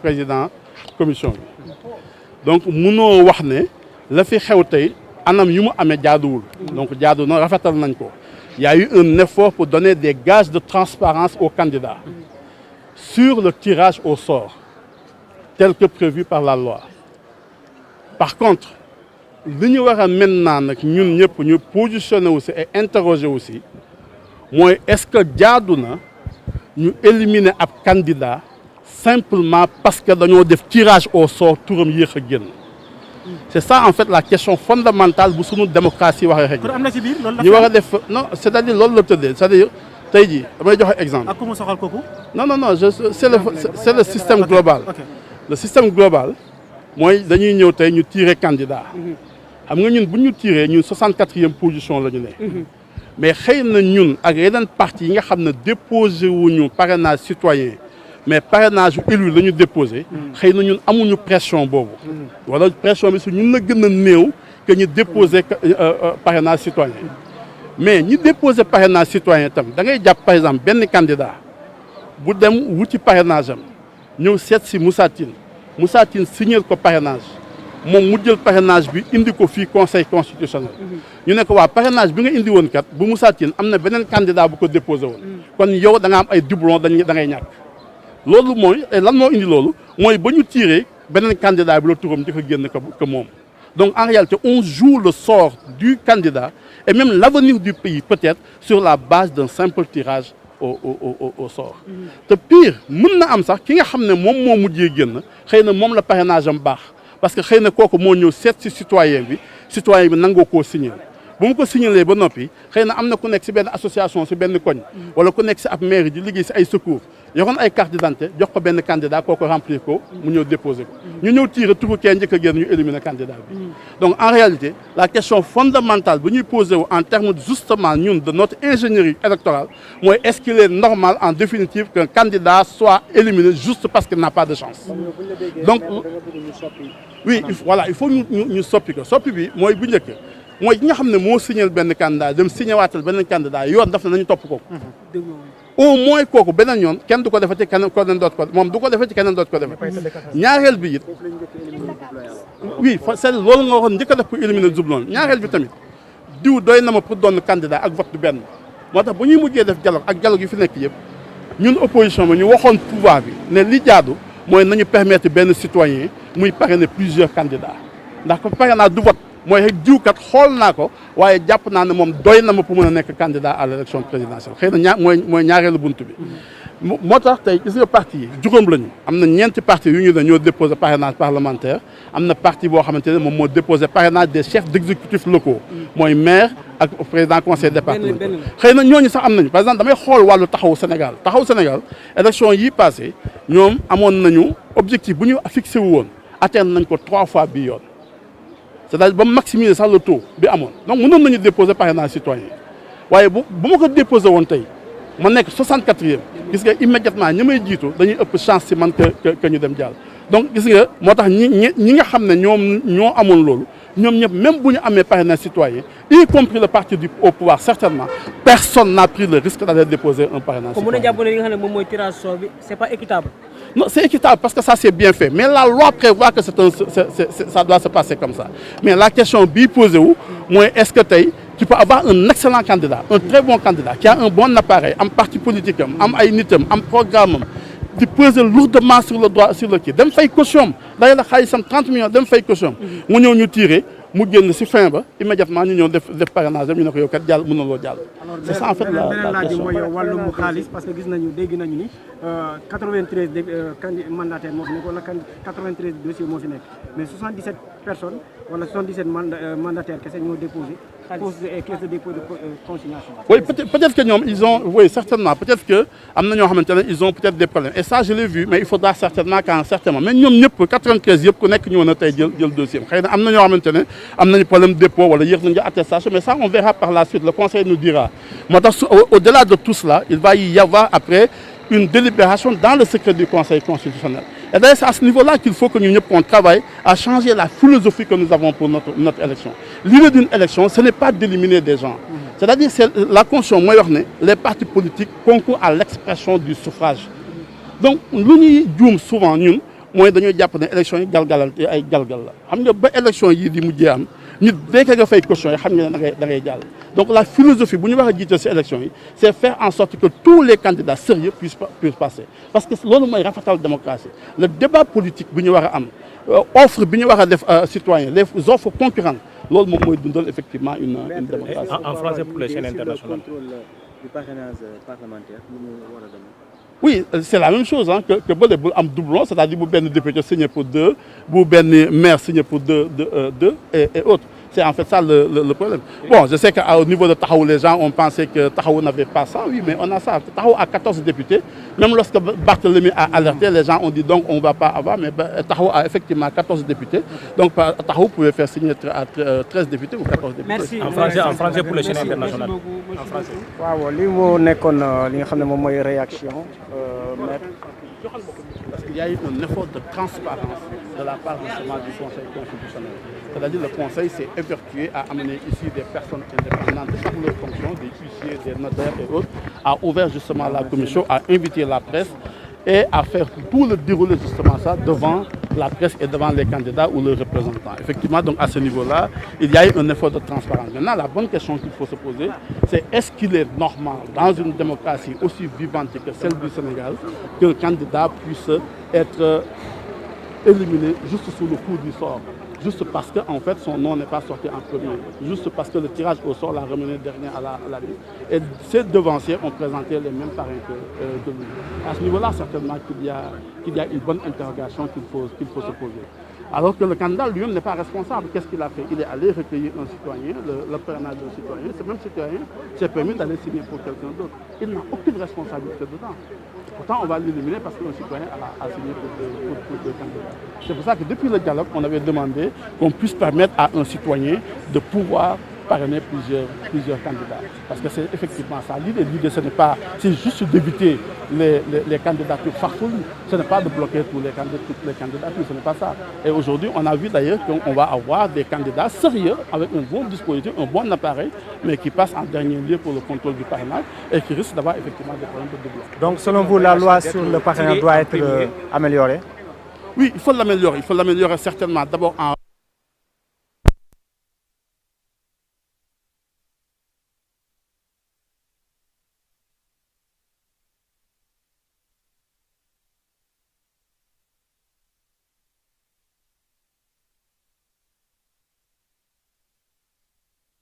président commission bi donc munoo wax ne la fi xew tey anam yu mu amee jaaduwul donc jaadu na rafetal nañ ko. Il y a eu un effort pour donner des gages de transparence aux candidats sur le tirage au sort tel que prévu par la loi. Par contre, li ñu war a maintenant nag ñun ñëpp ñu positionner aussi et interroger aussi mooy est-ce que jaadu na ñu éliminer ab candidat simplement parce que dañoo def tirage au sort turam yéex a génn. C'est ça en fait la question fondamentale bu sunu démocratie waxee rek. kon am na ci biir loolu la. ñu war a def non c'est-à-dire loolu la tëddee c'est-à-dire tey jii damay joxe exemple. ak ku mu soxal kooku. non c'est le système global. ok le système global mooy dañuy ñëw tey ñu tirer candidat. xam nga ñun bu ñu tiré ñun 64e position la ñu ne. mais xëy na ñun ak yeneen parti yi nga xam ne déposé wuñu parrainage citoyen mais parrainage yu élu la ñu déposé. xëy na ñun amuñu pression boobu. wala pression bi su ñun la gën a néew que ñu déposé parrainage citoyen. mais ñi déposé parrainage citoyen tam da ngay jàpp par exemple benn candidat bu dem wuti parrainage am ñëw seet si Moussa Tine signé ko parrainage moom mu jël parrainage bi indi ko fii conseil constitutionnel. ñu ne ko waa parrainage bi nga indi woon kat bu Moussa Tine am na beneen candidat bu ko déposé woon. kon yow da nga am ay doublon da ngay ñàkk. loolu mooy lan moo indi loolu mooy ba ñu tiré beneen candidat bi la turam njëkk a génn que moom donc en réalité on joue le sort du candidat et même l'avenir du pays peut-être sur la base d'un simple tirage au sort. te pire mën na am sax ki nga xam ne moom moo mujjee génn xëy na moom la parrainage am baax parce que xëy na kooku moo ñëw seet si citoyen bi nangoo koo signer bu mu ko signalee ba noppi xëy na am na ku nekk si benn association si benn koñ wala ku nekk si ab mairie di liggéey si ay secours yoroon ay carte d'identité jox ko benn candidat kooku remplir ko mu ñëw déposer ko ñu ñëw tirer turu kee njëkk a génn ñu éliminer candidat bi. donc en réalité la question fondamentale bu ñuy poser wu en termes justement ñun de notre ingénierie électorale mooy est-ce qu'il est normal en définitive qu'un candidat soit éliminé juste parce qu'il n'a pas de chance. donc oui voilà il faut ñu soppi ko soppi bi mooy bu njëkk. mooy ki nga xam ne moo signé benn candidat dem signé waatal beneen candidat yoon daf na nañu topp kooku. au moins kooku beneen yoon kenn du ko defati keneen doot ko moom du ko defati keneen doot ko defati. ñaareel bi it oui c'est loolu nga waxoon njëkk a def pour éliminer doublon ñaareel bi tamit diw doy na ma pour doon candidat ak vote du benn moo tax bu ñuy mujjee def dialogue ak dialogue yi fi nekk yëpp ñun opposition bi ñu waxoon pouvoir bi ne li jaadu mooy nañu permettre benn citoyen muy parrainer plusieurs candidats ndax ko parrainage du vote. mooy rek jiwkat xool naa ko waaye jàpp naa ne moom doy na ma pour mën a nekk candidat à l'élection présidentielle xëy na mooy ñaareelu buntu bi. moo tax tey gis nga parti yi juróom lañu am na ñeenti parti yu ñu ne ñoo déposé parrainage parlementaire am na parti boo xamante ne moom moo déposé parrainage des chefs d'exécutifs locaux mooy maire ak président conseil départemental. xëy na ñooñu sax am nañu par exemple damay xool wàllu taxawu Sénégal élection yi passé ñoom amoon nañu objectif bu ñu fixé wu woon atteindre nañ ko 3 fois bii yoon. c'est-à-dire ba maximiser sax le taux bi amoon donc mënoon nañu déposer parrainage citoyen waaye bu ma ko déposé woon tey ma nekk 64e gis nga immédiatement ñi may jiitu dañuy ëpp chance ci man que ñu dem jàll. donc gis nga moo tax ñi nga xam ne ñoo amoon loolu ñoom ñëpp même bu ñu amee parrainage citoyen y compris le parti au pouvoir certainement personne n'a pris le risque d'aller déposer un parrainage citoyen. comme mën a jàpp ne li nga xam ne moom mooy tirage sort bi c'est pas équitable. Non, c'est équitable parce que ça c'est bien fait mais la loi prévoit que ça doit se passer comme ça mais la question bii posé wu mooy est-ce que tey tu peux avoir un excellent candidat un très bon candidat qui a un bon appareil am parti politique am ay nitam am programme am di peser lourdement sur le kii dem fay caution day la xaalisam 30 millions dem fay caution mu ñëw ñu tiré mu génn ci fin ba immédiatement ñu ñëw def parrainage ñu ne ko yow kat jàll mënuloo jàll. c'est ça en fait la laaj mooy wàllum xaalis parce que dégg nañu ni 93 mandataires moo fi nekk wala 93 dossiers moo fi nekk mais 77 personnes wala 77 mandataires kese ñoo déposé. caisse de dépôt de consignation. oui peut-être que ñoom ils ont oui certainement peut-être que am na ñoo xamante ne ils ont peut-être des problèmes et ça je l'ai vu mais il faudra certainement qu'à un certain moment mais ñoom ñëpp 93 yëpp ku nekk ñëw na tey jël dossier xëy na am na ñoo xamante ne am nañu problème dépôt wala yéex nañu attestation mais ça on verra par la suite le conseil nous dira moo tax au-delà de tout cela il va y avoir après une délibération dans le secret du conseil constitutionnel et d'ailleurs c'est à ce niveau-là qu'il faut que ñun ñëpp on travaille à changer la philosophie que nous avons pour notre élection l'idée d'une élection ce n'est pas d'éliminer des gens c'est-à-dire c'est la constitution mooy wax ne les partis politiques concourent à l'expression du suffrage donc lu ñuy juum souvent ñun mooy dañoo jàpp ne élection yi galgalal ay galgal la xam nga ba élection yi di mujjee am nit dès que nga fay caution yi xam nga ne da ngay jàll. Donc la philosophie bu ñu war a jiite ci élection yi c'est faire en sorte que tous les candidats sérieux puissent passer parce que loolu mooy rafetal démocratie le débat politique bu ñu war a am offre bi ñu war a def citoyens les offres concurrentes loolu moom mooy dundal effectivement une démocratie. En français pour les chaînes internationales. Du parrainage parlementaire lu mu war a demee. Oui, c'est la même chose hein, que bële bu am doublon, c'est-à-dire bu benn député signé pour 2, bu benn maire signé pour 2 et autres. C'est en fait ça le problème. Bon, je sais qu'au niveau de Tahaou, les gens ont pensé que Tahaou n'avait pas ça. Oui, mais on a ça. Tahaou a 14 députés. Même lorsque Barthélémy a alerté, les gens ont dit donc on ne va pas avoir. Mais Tahaou a effectivement 14 députés. Donc Tahaou pouvait faire signer à 13 députés ou 14 députés. Merci. En français pour les chaînes internationales. En français. Waaw li moo nekkoon li nga xam ne moom mooy réaction maître. Parce qu'il y a eu un effort de transparence de la part justement du Conseil constitutionnel. C'est-à-dire le Conseil s'est évertué à amener ici des personnes indépendantes par leurs fonctions, des huissiers, des notaires et autres, a ouvert justement la commission, a invité la presse et à faire tout le déroulé justement ça devant la presse et devant les candidats ou leurs représentants. Effectivement, donc à ce niveau-là, il y a eu un effort de transparence. Maintenant, la bonne question qu'il faut se poser, c'est est-ce qu'il est normal dans une démocratie aussi vivante que celle du Sénégal qu'un candidat puisse être éliminé juste sous le coup du sort, juste parce que en fait son nom n'est pas sorti en premier, juste parce que le tirage au sort l'a ramené dernier à la liste. Et ces devanciers ont présenté les mêmes parrains que lui. À ce niveau-là, certainement qu'il y a une bonne interrogation qu'il faut se poser. Alors que le candidat lui-même n'est pas responsable. Qu'est-ce qu'il a fait? Il est allé recueillir un citoyen, le parrainage d'un citoyen. Ce même citoyen s'est permis d'aller signer pour quelqu'un d'autre. Il n'a aucune responsabilité dedans. Pourtant, on va l'éliminer parce qu'un citoyen a signé pour deux candidats. C'est pour ça que depuis le dialogue, on avait demandé qu'on puisse permettre à un citoyen de pouvoir parrainer plusieurs candidats. Parce que c'est effectivement ça. L'idée, c'est juste d'éviter les candidatures farfelues. Ce n'est pas de bloquer toutes les candidatures, ce n'est pas ça. Et aujourd'hui, on a vu d'ailleurs qu'on va avoir des candidats sérieux, avec un bon dispositif, un bon appareil, mais qui passent en dernier lieu pour le contrôle du parrainage et qui risquent d'avoir effectivement des problèmes de doublon. Donc selon vous, la loi sur le parrainage doit être améliorée? Oui, il faut l'améliorer. Il faut l'améliorer certainement. D'abord en